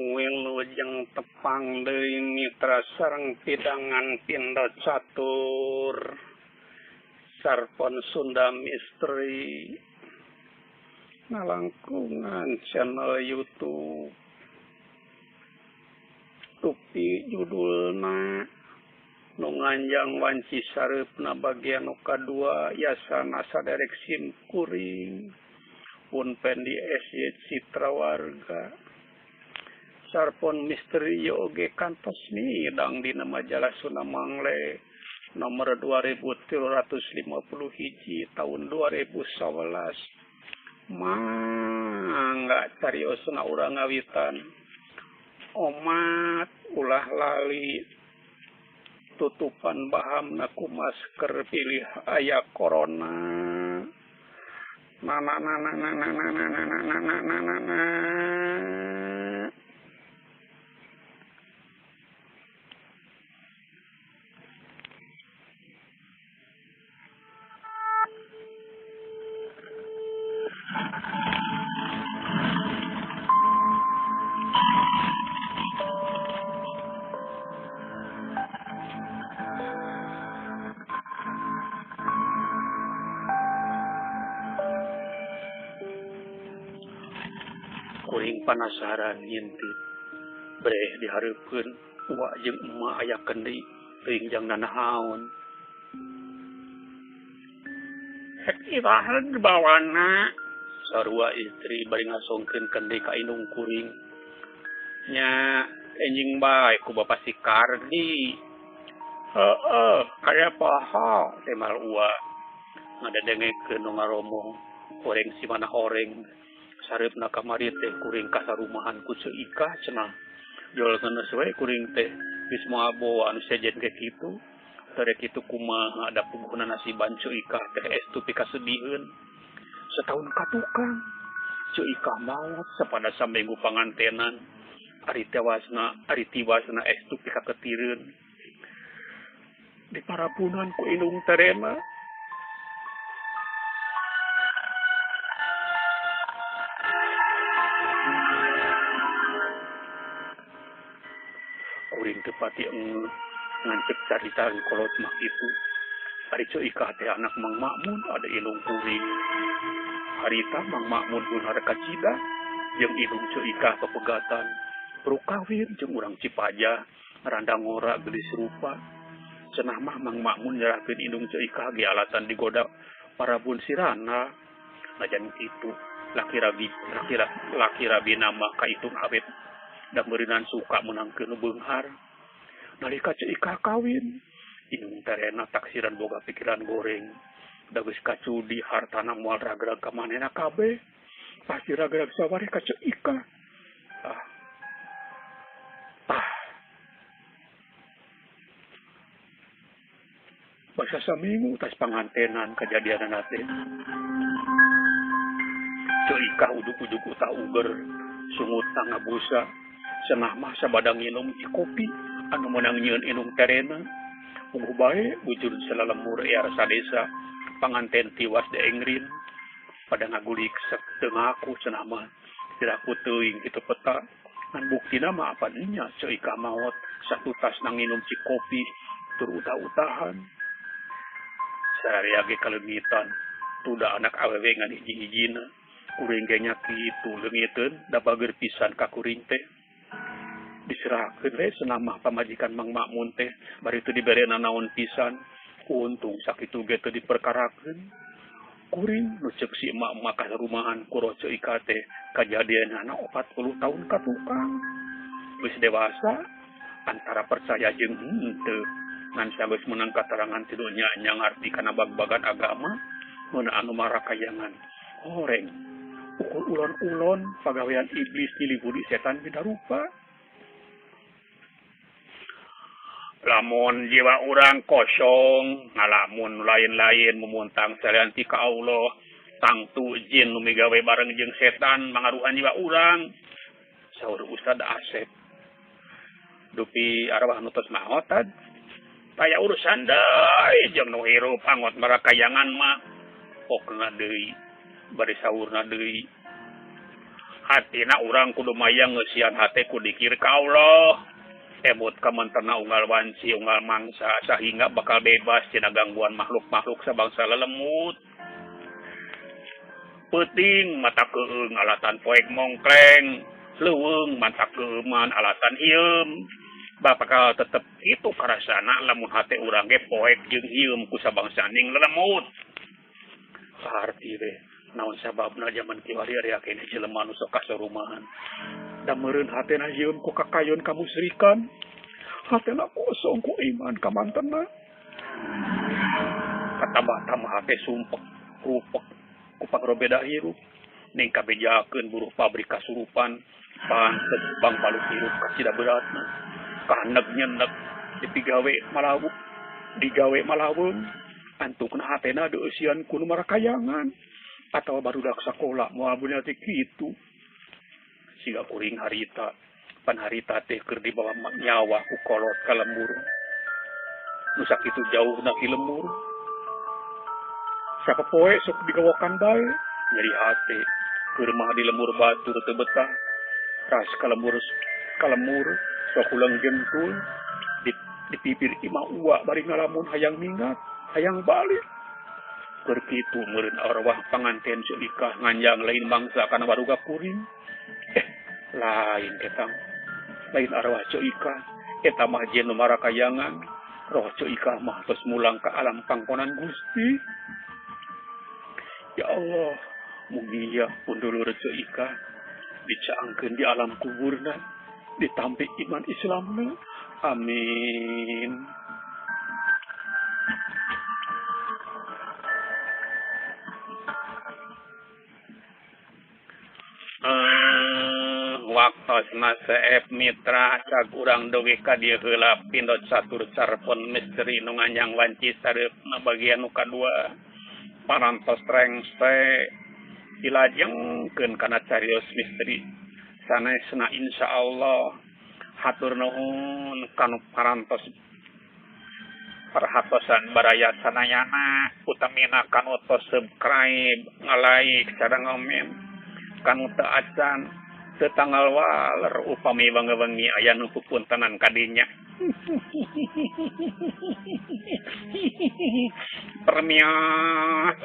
Wilujeng tepang deui mitra sareng pidangan pindo catur Sarpon Sunda Misteri ngalangkungan channel YouTube tupi judulna nu nganjang wanci sareupna bagian nu kadua yasana saderek sim kuring pun Pendi SY Citra Warga Sarpon Misteri oge kantos midang dina majalah Sunda Mangle nomor 2351 tahun 2011. Mangga cariosna urang ngawitan. Omat ulah lali tutupan bahamna ku masker pilih aya corona. Na na na na na na na na na na na na na na. Kuring panasaran ngintip breh dihareupeun uwa jeung emak aya kendi teuing jang nanahaon. Hek iraha dibawana sarua istri bari ngasongkeun kendi ka indung kuring. Nya enjing bae ku bapa si Kardi. Heeh, kaya poho temal uwa ngadedengekeun nu ngaromong horeng si mana horeng. Sareupna kamari teh kuring kasarumahan ku Ceu Ikah cenah. Jol ngeuneuh we kuring teh geus moal bawa anu sejen ge kitu. Teu kitu kumaha da puguhna nasiban Ceu Ikah teh estu pikasediheun. Sataun ka tukang Ceu Ikah maot sapada saminggu pangantenan. Ari tewasna, ari tiwasna estu pikaketireun. Diparapunan ku indung terena. Kuring teu pati engeuh ngancep caritaan kolot mah kitu. Ari Ceu Ikah teh anak Mang Makmun ada indung kuring. Harita Mang Makmun beunghar kacida jeung indung Ceu Ikah pepegatan. Perlu kawin jeung urang Cipaja randa ngora geulis rupa. Cenah mah Mang Makmun nyerahkeun indung Ceu Ikah ge alasan digoda parabun sirana. Najan kitu laki rabi laki laki rabina mah kaitung awet da meureunan suka meunangkeun nu beunghar. Nalika Ceu Ikah kawin, indung terena taksiran boga pikiran goreng. Da geus kacudi hartana moal ragrag ka manehna kabeh. Pasti ragrag sawari ka Ceu Ikah. Ah. Ah. Basa saminggu tas pangantenan kajadianana teh. Ceu Ikah ujug-ujug utah uger, sungutna ngabusa. Cenah mah sabada nginum kopi anu meunang nyieun indung terena. Puguh bae bujur salalemur ear sadesa panganten tiwas deengrin. Pada ngagulik sek teu ngaku cenah mah tiraku teuing kitu peta. Ngan buktina mah apan nya Ceu Ikah maot satutasna nginum ci kopi tur utah-utahan. Sararea ge kaleungitan tuda anak awewe ngan hiji-hijina. Kuring ge nya kitu leungiteun da bager pisan ka kuring teh. Diserahkeun we cenah mah pamajikan Mang Makmun teh bari teu diberena naon pisan. Untung sakitu ge teu diperkarakeun. Kuring nu ceuk si emak-emak kasarumahan ku roh Ceu Ikah teh kajadianana 40 tahun ka tukang. Geus dewasa antara percaya jeung henteu. Ngan sageus meunang katarangan ti dunya nya ngarti kana bag-bagan agama meunang anu marakayangan horeng. Ukur ulon-ulon pagawean iblis diliburi setan beda rupa. Lamun jiwa urang kosong ngalamun lain-lain memuntang salian ti ka Allah tangtu jin nu migawe bareng jeung setan mangaruhan jiwa urang. Saur Ustad Asep dupi arwah nu tos maot tad taya urusan deui jeung nu hirup angot marakayangan mah pokna deui bari saurna deui. Artina urang kudu mayang ngeusian hate ku dikir ka Allah. Emut kamentena unggal wanci unggal mangsa sahingga bakal bebas tina gangguan makhluk-makhluk sabangsa lelemut. Peuting mata keueung alatan poek mongkleng, leuweung mata keueuman alatan hieum. Bakal tetep kitu karasana lamun hate urang ge poek jeung hieum ku sabangsaning lelemut. Saharti we naon sababna jaman kiwari aya keneh jelema nu sok kasorumahan. Da meureun hatena hieum ku kakayon kamusrikan. Hatena kosong ku iman ka mantena. Katambah-tambah hate sumpek, rupek ku pangrobeda hirup. Ning kabejakeun buruh pabrik kasurupan, pantes bang paluk hirup kacida beratna. Kahandeg nyenek dipigawe malawu, digawe malaweung. Antukna hatena deusian ku nu marakayangan atawa barudak sakola moal bunya teh kitu. Siga kuring harita, pan harita teh keur dibawa nyawa ku kolot ka lembur. Nu sakitu jauhna ti lembur. Sapopoe sok digawokan bae, nyeri hate keur mah di lembur batur teu betah. Ras ka lembur ka lemur sok ulang jentul di pipir imah uwa bari ngalamun hayang minggat, hayang balik. Keur kitu meureun arwah panganten Ceu Ikah nganjang lain mangsa kana baruga kuring. Lain etang. Lain arwah Ceu Ikah, eta mah jieun nu marakayangan. Roh Ceu Ikah mah tos mulang ka alam pangkonan Gusti. Ya Allah, mugia pun dulur Ceu Ikah dicaangkeun di alam kuburna, ditampi iman Islamna. Amin. Waktosna seep mitra cag urang dugi ka dieu heula pindot catur carpon misteri nu nganjang wanci sareupna bagian nu kadua parantos rengse dilajengkeun kana carios misteri sanesna insyaallah. Hatur nuhun kanu parantos perhatosan baraya sanayana utamina kanu tos subscribe ngalike sareng ngomen kanu teu acan teu tanggal waler upami wengi-wengi aya nu pupuntenan kadinya. Permias.